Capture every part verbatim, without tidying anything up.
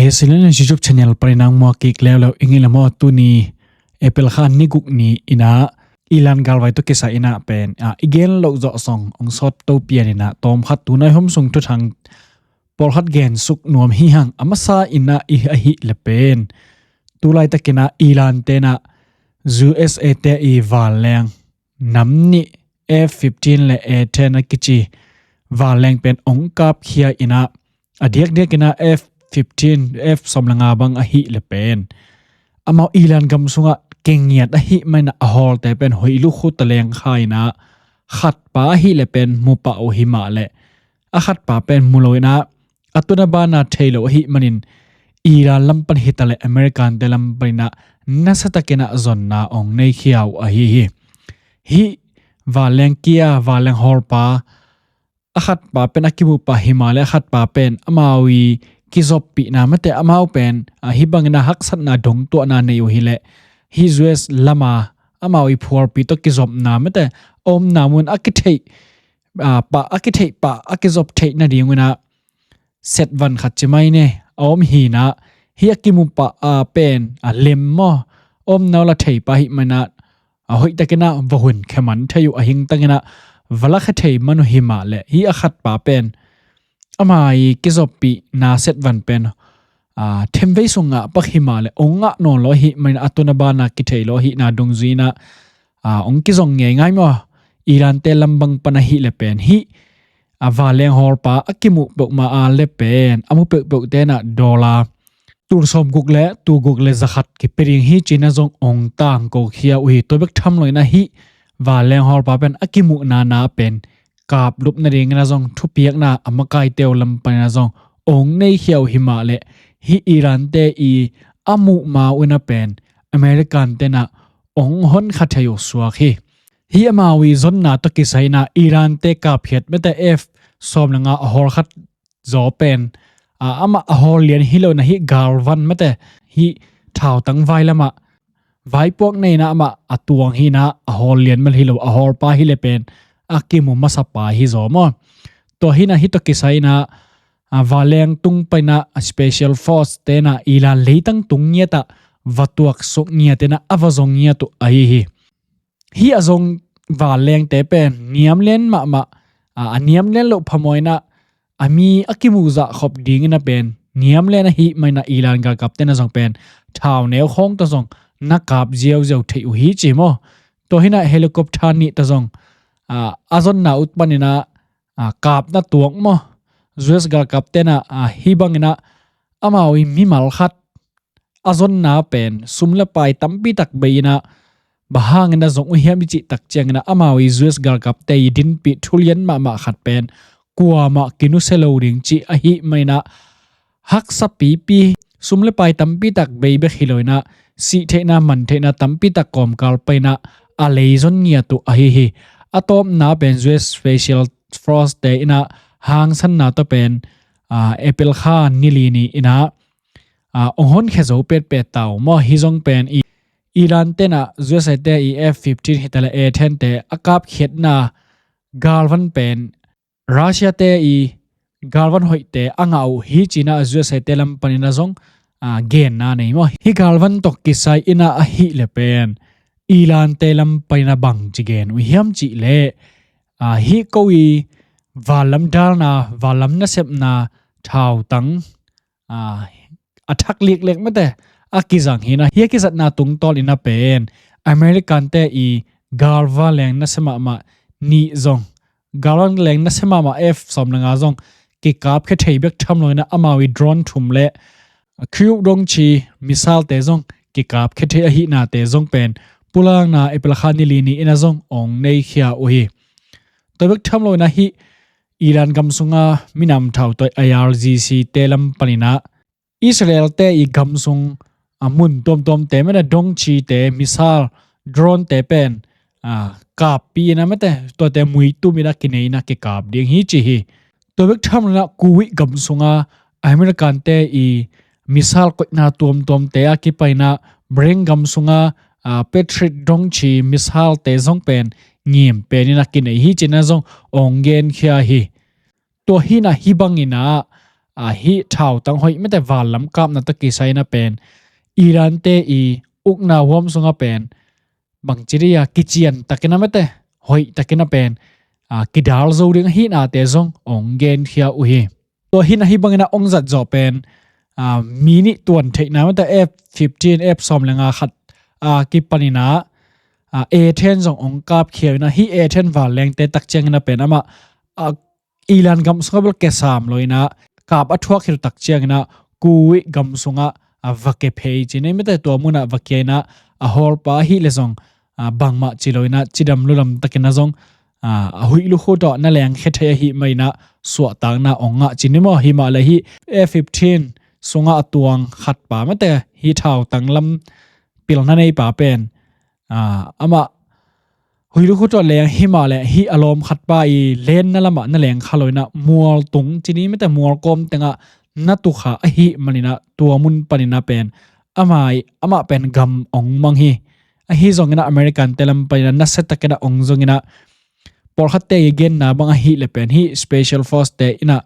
Hi sila na YouTube channel panin nang mua kik leuleu ing ila maw, tuni April kha ni guk ni inah Iran galvai tawh kisai inah pen, ah, i gen loh zawh song ong sawt to pian inah tawm khat tunai hom sung thuthang pawlkhat gen suk nuam hi hang. A masa inah i ahih le pen, tulaitak inah Iran tenah U S A te i vanleng nam nih F fifteen le A ten a kici vanleng pen ong kapkhia inah, a diakdiak inah F fifteen, F sawm le nga bang ahih le pen, amau Iran gam sungah kengiat ahih manin a hawlte pen hoih lukhu taleng kha inah khatpa ahih le pen mupah uh hi mah le, a khatpa pen mu lo inah, a tuna bana thei lo ahih manin Iran lam pan hi ta le American te lam pan inah nasatak inah zonna ong nei khia uh ahi hi. Hih vanleng kia, vanleng hawlpa a khatpa pen a kimupa hi mah le, a khatpa pen amau i kizoppihna mate, amau pen, ah, hih bangin a haksatna dongtuahna nei uh hi le, hih U S lama amau i phualpi tawh kizopna mate, a omna mun a kitheih, ah, pah, a kitheih pah a kizop theih nading un ah setvan khat ci mai ne, a om hi inah, hih a kimupa, ah, pen, ah, lem maw, a omna uh la thei pah ahih manin ah, a hoihtak inah va hun khe man thei uh, a hingtak inah va la khe thei man uh hi mah le, hih a khatpa pen ama i kizoppihna setvan pen, ah, themvei sung ngah pak hi mah le, ong ngah nawn lo ahih manin a tuna bana kithei lo ahihna dungzui inah, ah, ong kizong ngeingai maw. Iran te lam bang pan ahih le pen hih, ah, vanleng hawlpa a kimuh peuhmah a le pen, a mu peuhpeuh tenah dollar tul sawmguk le tul guk le zakhat kipia ding hi ci inah zong ong tangko khia uh hi. Tua bek tham lo inah hih vanleng hawlpa pen a kimuhna na pen kaplup nading inah zong thupiakna a makaite uh lam pan inah zong ong nei khia uh hi mah le, hih Iran te i a muh ma uh inah pen American tenah ong hon kha thei uh suak hi. Hih amau i zonna tawh kisai inah Iran te kapkhiat mate F sawm le nga a hawl khat zaw pen, ah, amah a hawl lian hi lo inah hih galvan mate, hih thautang vai lamah vaipuak nei inah amah a tuang hi inah a hawl lian mal hi lo, a hawlpa hi le pen a kimu masapa hi zaw maw. Tua hi inah hih tawh kisai inah, ah, vanleng tung pan inah, ah, special force tenah Iran leitang tung ngiatah va tuaksuk ngiat inah a va zong ngiat uh ahi hi. Hih a zong vanlengte pen niamlen mahmah, a, a niamlen loh phamawh inah a mi a kimuhzah khop ding inah pen niamlen ahih manin ah Iran galkap tenah zong pen thauneu khawng tawh zong na kap ziauziau thei uh hi ci maw. Tua hi inah helicopter nih tawh zong, a, a zonna uh pan inah, a, kapna tuak maw. U S galkap tenah, a, hih bang inah amau i mimal khat a zonna pen sum le pai tampi tak bei inah, bang hangin a zong uh hiam i cih tak ciangin ah amau i U S galkapte i dinpih thulian mahmah khat pen kuamah kinusia lo ding cih ahih manin ah, haksa pipi, sum le pai tampi tak bei bek hi lo inah, sih theihna, man theihna tampi tak kawmkal pan inah a leizon ngiat uh ahi hi. A tawpna pen U S Special Force te inah hangsanna tawh pen, aa, April kha ni li ni inah, aa, ong honkhia zo petpet ta uh maw. Hih zong pen i Iran tenah U S A te i F fifteen hi ta le A ten te a kapkhiatna galvan pen Russia te i galvan hoihte a ngah uh hi ci inah U S A te lam pan inah zong, aa, genna nei maw. Hih galvan tawh kisai inah ahih le pen Iran te lam pan inah bangci gen uh hiam cih leh, aa, hih ko i vanlam dalna, vanlam nasepna thautang, aa, a thak liklek mate a kizang hi inah, hih a kizatna tungtawn inah pen American te i galvan leng nasia mahmah nih zong, galvan leng nasia mahmah F sawm le nga zong kikapkhia thei bek tham lo inah, amau i drone thum le cruise dongci missile te zong kikapkhia thei ahihnate zong pen pulakna April kha ni li ni inah zong ong neikhia uh hi. Tua bek tham lo inah hih Iran gam sunga minam thautawi I R G C te lam pan inah Israel te i gam sung, aa, mun tuamtuamte mate, dongcite, missile, drone te pen, aa, kappi inah mate, tuate muitum inah kinei inah kikap ding hi ci hi. Tua bek tham lo inah Kuwait gam sunga American te i missile koihna tuamtuamte a kipan inah Bahrain gam sunga, aa, Patriot dongci missile te zong pen ngim pen inah kinei hi ci inah zong ong genkhia hi. Tua hi inah hih bang inah, a, hih thautang hoih mete vanlam kapna tawh kisai ina pen Iran te i ukna huam sunga pen bangci dia kician takin a mete hoih takin a pen, a, kidal zo ding ahihnate zong ong genkhia uh hi. Tua hina hih bangin a ong zat zawh pen, a, mi nih tuan theihna mete F fifteen, F sawm le nga khat, a, kipanin a, a, A ten zong ong kapkhia ina hih A ten vanlengte tak ciangin a pen amah, a, Iran gam sungah bel kesam lo ina kap a thuak khit tak ciangin a Kuwait gam sungah, a, va ke phei ci nei mete tua munah va kia ina a hawlpa ahih le zong, a, bangmah ci lo ina cidam ludam takin a zong, a, a huih lukhu tawh na lengkhia thei ahih mah ina suahtakna ong ngah ci ni maw? Himah le hih F fifteen sungah a tuang khatpa mete hih thautang lam pilna neipa pen, a, amah huih lukhu tawh leng himah le hih a lawm khatpa i lenna lamah na lengkhia lo ina mual tung ci ni mete mual kawm tengah na tukha ahih man ina tua mun pan ina pen amah i, amah pen gam ong mang hi. Ahi zong ina American te lam pan ina nasia takin a ong zong ina pawlkhatte i genna bang ahih le pen hih special force te ina,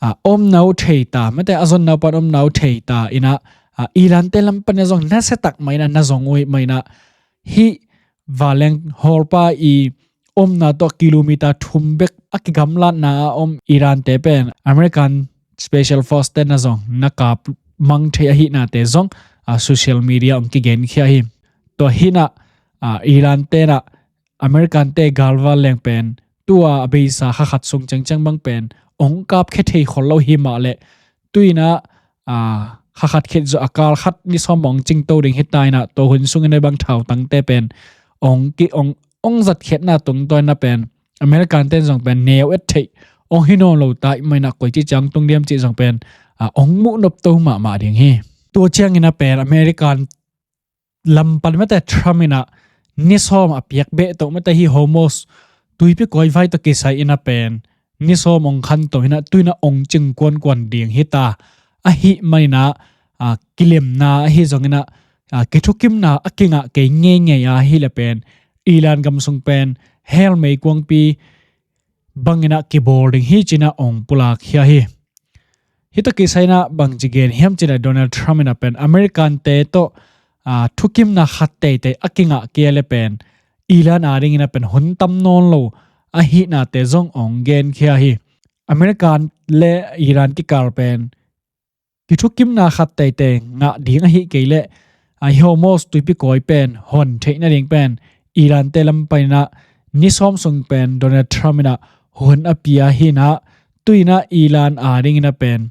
a, omna uh thei ta mete a zonna pan omna uh thei ta ina, a, Iran te lam pan ina zong nasia tak mah ina na zong uh mah ina hih vanleng hawlpa i omna tawh kilometer thum bek a kigamlatna a om Iran te pen American special force te na zong na kap mang thei ahihnate zong, a, social media ong kigenkhia hi. Tua hina, a, Iran te na American te galvan leng pen tua a beisa kha khat sung cengceng bang pen ong kapkhia thei khol lo himah le tu ina, a, kha khat khit zawh a kal khat ni sawm ong cingto ding hi ta ina tua hun sungin a bang thautangte pen ong ki ong ong zatkhiatna tungtawn ina pen American ten zong pen neu et theih ong hi nawn lo ta i mah ina koici ciang tung diam cih zong pen, a, ong muh nopto mahmah ding hi. Tua ciang ina pen American lam pan mete Trump ina ni sawm a piak beh toh mete hih Hormuz tuipi kawi vai tawh kisai ina pen ni sawm ong khanto ina tu ina ong cing kuankuan ding hi ta ahih man ina, a, kilemna ahi zong ina, a, kithukimna a kingah kei ngeingei ahih le pen Iran gam sung pen hell meikuangpi bang ina kibawl ding hi ci ina ong pulakkhia hi. Hih tawh kisai ina bangci gen hiam cih le Donald Trump ina pen American te tawh, a, thukimna khat teitei a kingah kei le pen Iran a ding ina pen hun tam nawn lo ahihnate zong ong genkhia hi. American le Iran kikal pen kithukimna khat teitei ngah ding ahih kei le, a, hih Hormuz tuipi kawi pen hon theih nading pen Iran te lam pan ina ni sawm sung pen Donald Trump ina hun a pia hi ina tu ina Iran a ding ina pen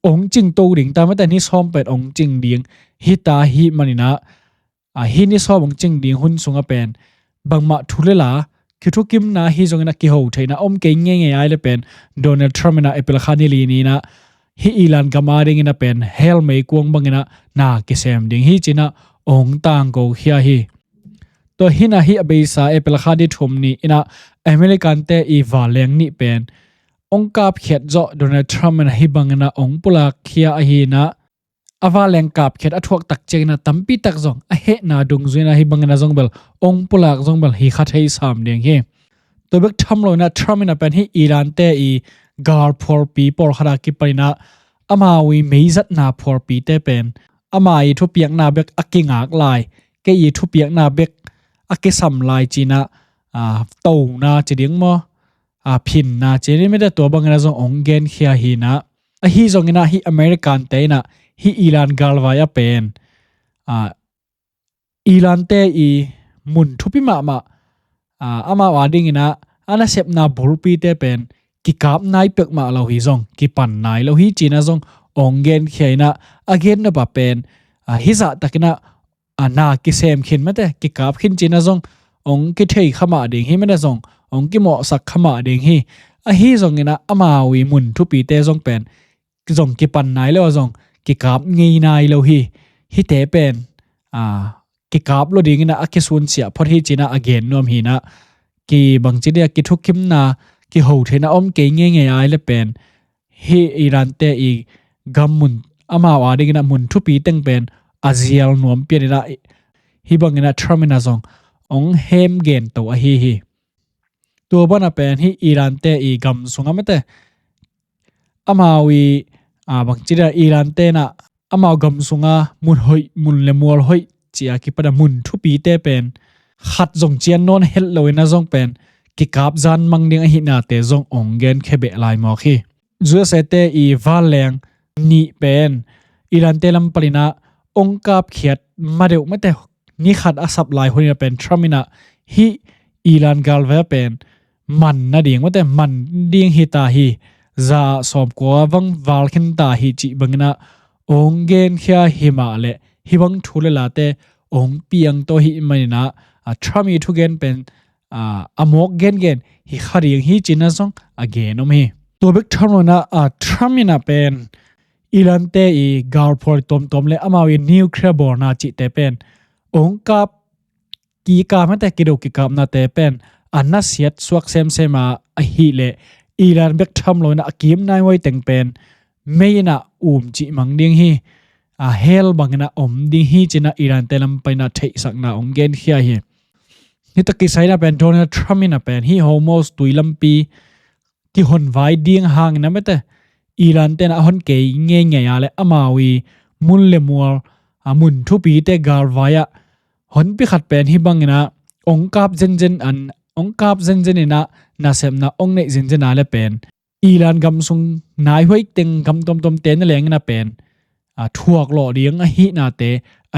ong cingto ding ta mete ni sawm pen ong cing ding hi ta ahih man ina, a, hih ni sawm ong cing ding hun sungah pen bangmah thu le la kithukimna hi zong ina kiho theihna om kei ngeingei ahih le pen Donald Trump ina April kha ni li ni ina hih Iran gam a ding ina pen hell meikuang bang ina na kisem ding hi ci ina ong tangkokhia hi. Tua hina hih a beisa April kha ni thum ni ina American te i vanleng nih pen ong kapkhiat zawh Donald Trump ina hih bang ina ong pulakkhia ahi ina a vanleng kapkhiat a thuak tak ciang ina tampi tak zong a hehna dungzui ina hih bang ina zong bel ong pulak zong bel hi kha thei sam ding hi. Tua bek tham lo ina Trump ina pen hih Iran te i gal phualpi pawlkhat a kipan ina amau i meizatna phualpite pen ama i thupiakna bek a kingak lai, kei i thupiakna bek a kisam lai ci ina, a, tona ci ding maw, a, phinna ci ding mete tua bang ina zong ong genkhia hi ina. Ahi zong ina hih American te ina hih Iran galvai a pen, a, Iran te i mun thupi mahmah, a, amau a ding ina a nasepna bulpite pen kikap nai pek mah lo hi zong kipan nai lo hi ci ina zong ong genkhia ina a gen nop a pen, a, hih zah tak ina, a, na kisem khin mete kikap khin ci ina zong ong kithei kha mah ding hi mete zong ong kimawhsak kha mah ding hi. Ahi zong ina amau i mun thupite zong pen zong kipan nai lo a zong kikap ngei nai lo hi. Hihte pen, a, kikap lo ding ina a kisunsiah phot hi ci ina a gen nuam hi ina kibangci dia kithukimna kiho theihna om kei ngeingei ahih le pen hih Iran te i gam mun amau a ding ina mun thupi teng pen a zial nuam pian ina hih bang ina Trump ina zong ong hem gen to ahi hi. Tua ban a pen hih Iran te i gam sungah mete amau i, a, bangci dia Iran tenah amau gam sunga mun hoih, mun le mual hoih ci a kipan a mun thupite pen khat zong cian nawn het lo in a zong pen kikap zan mang ding ahihnate zong ong genkhia beh lai mawk hi. U S A te i vanleng nih pen Iran te lam panin ah ong kapkhiat ma deuh mate, ni khat a sap lai hun in a pen Trump in ah hih Iran galvai a pen man nading mate, man ding hi ta hi. Za ah sawmkua bang val khin ta hi cih bangin ah ong genkhia hi mah leh hih bang thu le late ong piang to hi manin ah, a, Trump i thugen pen, a, a mawk gengen hi kha ding hi ci-in ah zong a gen om hi. Tua bek tham lo in ah, a, Trump in ah pen Iran te i galphual tuamtuam le amau i nuclear bawlna cihte pen ong kap kikap mate, kido kikapnate pen a nasiat suak semsem a, ahih leh Iran bek tham lo in ah a kim naihuai teng pen mei in ah um cih mang ding hi, a, hell bangin ah om ding hi ci-in ah Iran te lam panin ah theihsakna ong genkhia hi. Hih tawh kisai in ah pen Donald Trump in ah pen hih Hormuz tui lampi kihonvai ding hangin ah mate, Iran ten ah a hon kei ngeingei a leh amau i mun le mual, a, mun thupite galvai ah honpi khat pen hih bangin ah ong kap zenzen an, ong kap zenzen in ah nasepna ong neih zenzen a leh pen Iran gam sung naihuai teng gam tuamtuamte nangawn in ah pen, a, thuak lawh ding ahihnate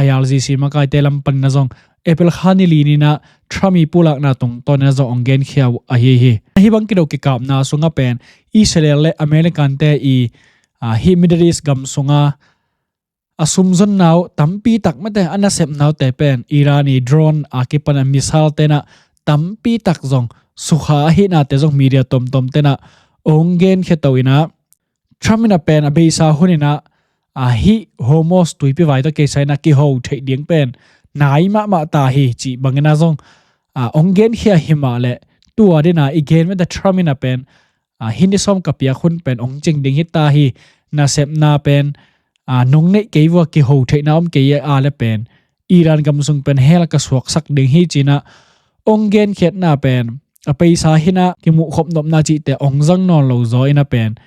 I R G C makaite lam panin ah zong April kha ni li ni-in ah Trump i pulakna tungtawn in ah zong ong genkhia uh ahi hi. Hih bang kido kikapna sungah pen Israel le American te i, a, hih Middle East gam sunga a sumzonna uh tampi tak mate, a nasepna uhte pen Iran i drone a kipan a missile ten ah tampi tak zong sukha ahihnate zong media tuamtuamte in ah ong genkhia to in ah Trump in ah pen a beisa hun in ah, a, hih Hormuz tuipi vai tawh kisai in ah kiho theih ding pen nai mahmah ta hi cih bangin ah zong, a, ong genkhia hi mah leh tua ding a i gen mate Trump in ah pen, a, hih ni sawm ka piak hun pen ong cing ding hi ta hi, nasepna pen, a, nong neih kei vua kiho theihna om kei a leh pen Iran gam sung pen hell ka suaksak ding hi ci-in ah ong genkhiatna pen a beisa hi-in ah kimuhkhop nopna cihte ong zang nawn lo zaw in ah pen,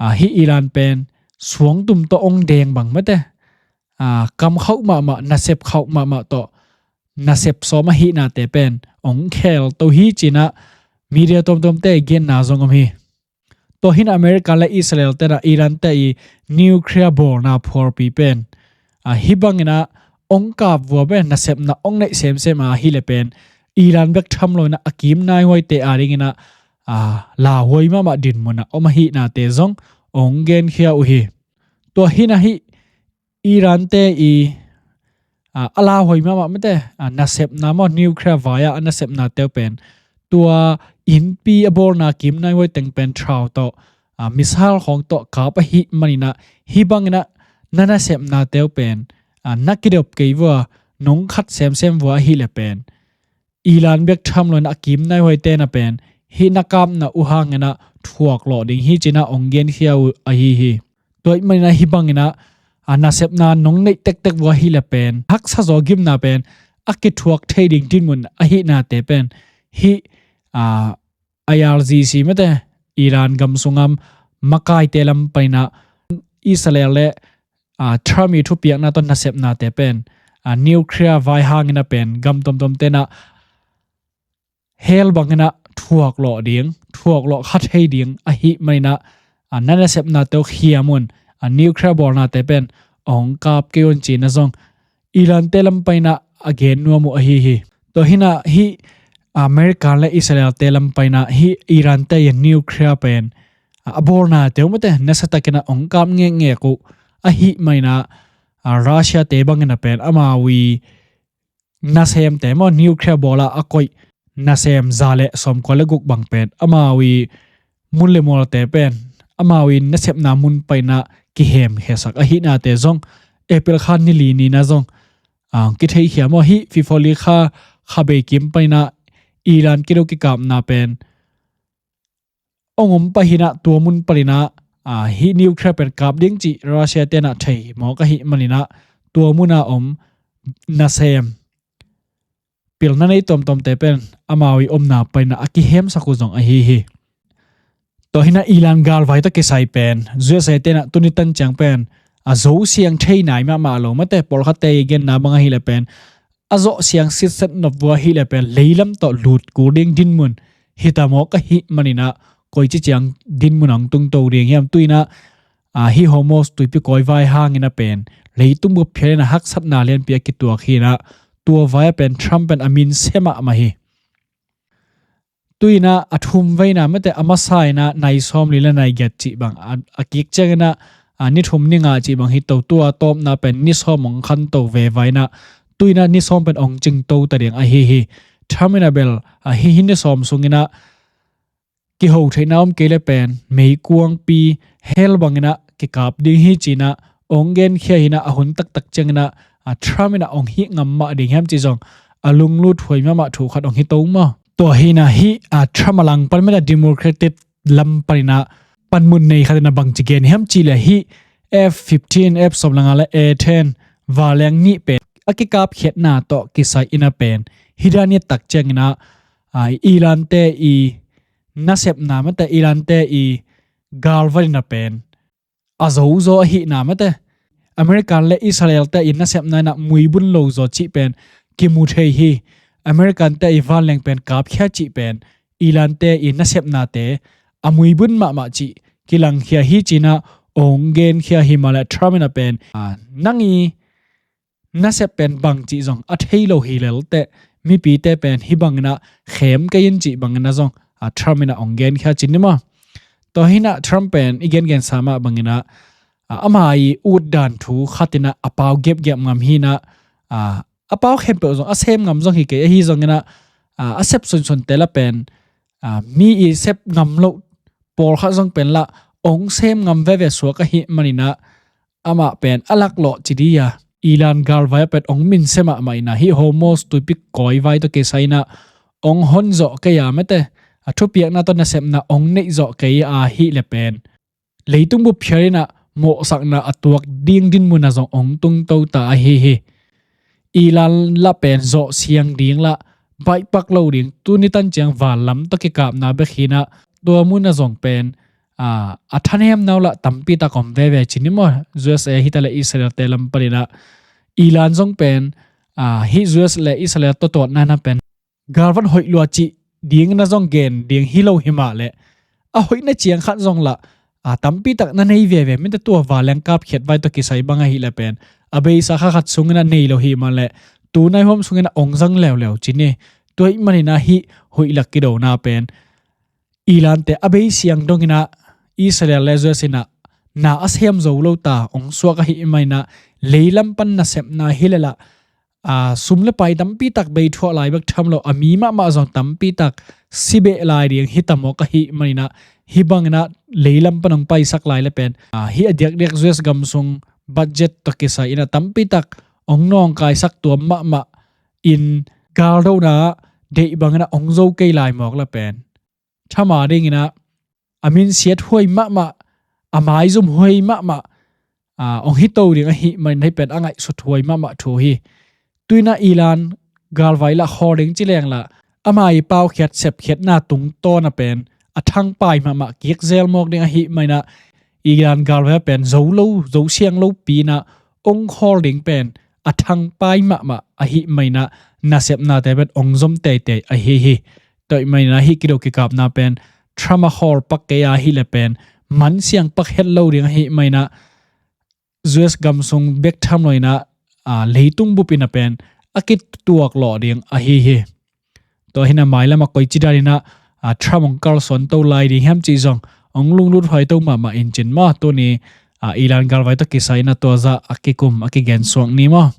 a, hih Iran pen suangtum tawh ong deng bang mate, a, kam khauh mahmah, nasep khauh mahmah tawh nasep sawm ahihnate pen ong khel to hi ci-in ah media tuamtuamte genna zong om hi. Tua hi-in ah America le Israel ten ah Iran te i nuclear bawlna phualpi pen, a, hih bangin ah ong kap vua pen nasepna ong neih semsem a, ahih leh pen Iran bek tham lo in ah a kim naihuaite a dingin ah, a, lauhuai mahmah dinmun ah om ahihnate zong ong genkhia uh hi. Tua hi-in ah hih Iran te i, a, a lauhuai mahmah mate, a, nasepna maw, nuclear vai ah a nasepnate uh pen tua innpi a bawlna kim naihuai teng pen thau tawh, a, missile khawng tawh kap ahih manin ah hih bangin ah na nasepnate uh pen, a, na kidop kei vua, nong khat semsem vua ahih leh pen Iran bek tham lo in ah a kim naihuaite in ah pen hih na kapna uh hangin ah thuak lawh ding hi ci-in ah ong genkhia uh ahi hi. Tua ahih manin ah hih bangin ah, a, nasepna nong neih tektek vua ahih leh pen haksa zaw gimna pen a kithuak thei ding dinmun ahihnate pen hih, a, I R G C mate, Iran gam sunga makaite lam panin ah Israel le, a, Trump i thupiakna tawh nasepnate pen, a, nuclear vai hangin ah pen gam tuamtuamte in ah hell bangin ah thuak lawh ding, thuak lawh kha thei ding ahih manin ah, a, na nasepnate uh khiam un, a, nuclear bawlnate pen ong kap kei un ci-in ah zong Iran te lam panin ah a gen nuam uh ahi hi. Tua hi-in ah hih America le Israel te lam panin ah hih Iran te i nuclear pen, a, a bawlnate uh mate nasa takin ah ong kap ngekngek uh ahih manin ah, a, Russia te bangin ah pen amau i nasemte maw, nuclear bawl a a koih nasem za le sawmkua le guk bang pen amau i mun le mualte pen amau i nasepna mun panin ah kihemkhiasak ahihnate zong April kha ni li ni-in ah zong, a, kitheikhia maw, hih February kha kha bei kim panin ah Iran kido kikapna pen ong om pah hi-in ah tua mun panin ah, a, hih nuclear pen kap ding cih Russia te in ah thei mawk ahih manin ah tua mun a om nasem pilna nei tuamtuamte pen amau i omna panin ah a kihemsak uh zong ahi hi. Tua hi-in ah Iran galvai tawh kisai pen U S A te in ah tuni tan ciang pen a zo siang thei nai mahmah lo, mate, pawlkhatte i genna bang ahih leh pen a zawh siang sitset nop uh ahih leh pen leilam tawh lut kul ding dinmun hi ta mawk ahih manin ah koici ciang dinmun ah hong tungto ding hiam? Tu-in ah, a, hih Hormuz tuipi kawivai hangin ah pen leitung bup phial in ah haksatna lianpi a kituak hi-in ah, tua vai ah pen Trump pen a min sem mahmah hi. Tu-in ah a thum vei in ah, mate, a masa in ah nai sawmli le nai giat cih bang a, a kik ciangin ah, a, ni thum ni nga cih bang hi to, tua tawpna pen ni sawm hong khanto veve in ah, tu-in ah ni sawm pen hong cingto ta ding ahi hi. Trump in ah bel, a, hih, hih ni sawm sungin ah kiho theihna om kei leh pen meikuangpi hell bangin ah kikap ding hi ci-in ah hong genkhia hi-in ah, a hun taktak ciangin ah, a, Trump in ah hong hih ngam mah ding hiam cih zong a lunglut huai mahmah thu khat hong hi to maw. Tua hi-in ah hih, a, Trump a langpan, mate, Democratic lam panin ah panmun nei khat in ah bangci gen hiam cih leh hih F fifteen, F sawm le nga le A ten vanleng nih pen a kikapkhiatna tawh kisai in ah pen hih dan i et tak ciangin ah, a, Iran te i nasepna, mate, Iran te i galvan in ah pen a zo zaw ahihna, mate, American le Israel te i nasepna in ah muibun lo zaw cih pen kimu thei hi. American te i vanleng pen kapkhia cih pen Iran te i nasepnate a muibun mahmah cih kilangkhia hi ci-in ah hong genkhia hi mah leh Trump in ah pen, a, nang i nasep pen bang cih zong a thei lo hi lel teh, mipite pen hih bangin ah khem kei in cih bangin ah zong, a, Trump in ah hong genkhia ci ni maw. Tua hi-in ah Trump pen i gengensa mah bangin ah, a, ama i utdan thu khat in ah a pau gepgep ngam hi-in ah, a, a pau khempeuh zong a sem ngam zong hi kei, ahi zongin ah, a, a sep sunsunte lah pen, a, mi i sep ngam loh pawlkhat zong pen lah hong sem ngam veve suak ahih manin ah, amah pen a laklawh ci ding a, Iran galvai ah pen hong min sem mahmah in ah, hih Hormuz tuipi kawivai tawh kisai in ah hong hon zawh kei a, mate, a, thupiakna tawh nasepna hong neih zawh kei ahih leh pen leitung bup phial in ah mawhsakna a tuak ding dinmun ah zong hong tungto ta ahi hi. Iran lah pen zawh siang ding lah baihpak lo ding, tuni tan ciang vanlam tawh kikapna bek hi-in ah, tua mun ah zong pen, a, a thanemna uh lah tampi tak om veve ci ni maw. U S A hi ta leh Israel te lam panin ah Iran zong pen, a, hih U S le Israel tawh tuatna in ah pen galvan hoih lua cih dingin ah zong gen ding hi lo hi mah leh, a hoihna ciang khat zong lah, a, tampi tak na nei veve, mate, tua vanleng kapkhiat vai tawh kisai bang ahih leh pen a beisa kha khat sungin ah nei lo hi mah leh, tu nai huam sungin ah hong zang leuleu ci ni. Tua ahih manin ah hih hoih lak kidona pen Iran te a bei siang dongin ah Israel le U S in ah na a sem zo lo ta hong suak ahih manin ah leilam pan nasepna hi leh lah, a, sum le pai tampi tak bei thuah lai bek tham lo, a mi mahmah zong tampi tak si beh lai ding hi ta mawk ahih manin ah, hih bangin ah leilam pan hong paisak lai leh pen, a, hih a diakdiak U S gam sung budget tawh kisai in ah tampi tak hong nawngkaisak tuam mahmah in, galdona deih bangin ah hong zo kei lai mawk leh pen Trump a dingin ah a minsiat huai mahmah, a maizum huai mahmah, a, hong hi to ding ahih manin hih pen a ngaihsut huai mahmah thu hi. Tu-in ah Iran galvai lah khawl ding ci leng lah, ama i paukhiat sepkhiatna tungtawn ah pen a thangpai mahmah kik zel mawk ding ahih manin ah, Iran galvai ah pen zo lo, zo siang lopi-in ah hong khawl ding pen a thangpai mahmah ahih manin ah nasepnate pen hong zom teitei ahi hi. Tua ahih manin ah hih kido kikapna pen Trump a khawl pak kei ahih leh pen man siang pak het lo ding ahih manin ah, U S gam sung bek tham loin ah, a, leitung bupin ah pen a kituak lawh ding ahi hi. Tua hi-in ah mailam ah koici danin ah, a, Trump hong kalsuan to lai ding hiam cih zong hong lunglut huai to mahmah in cin maw. Tuni, a, Iran galvai tawh kisai in ah tua zah a kikum a kigen suak ni maw.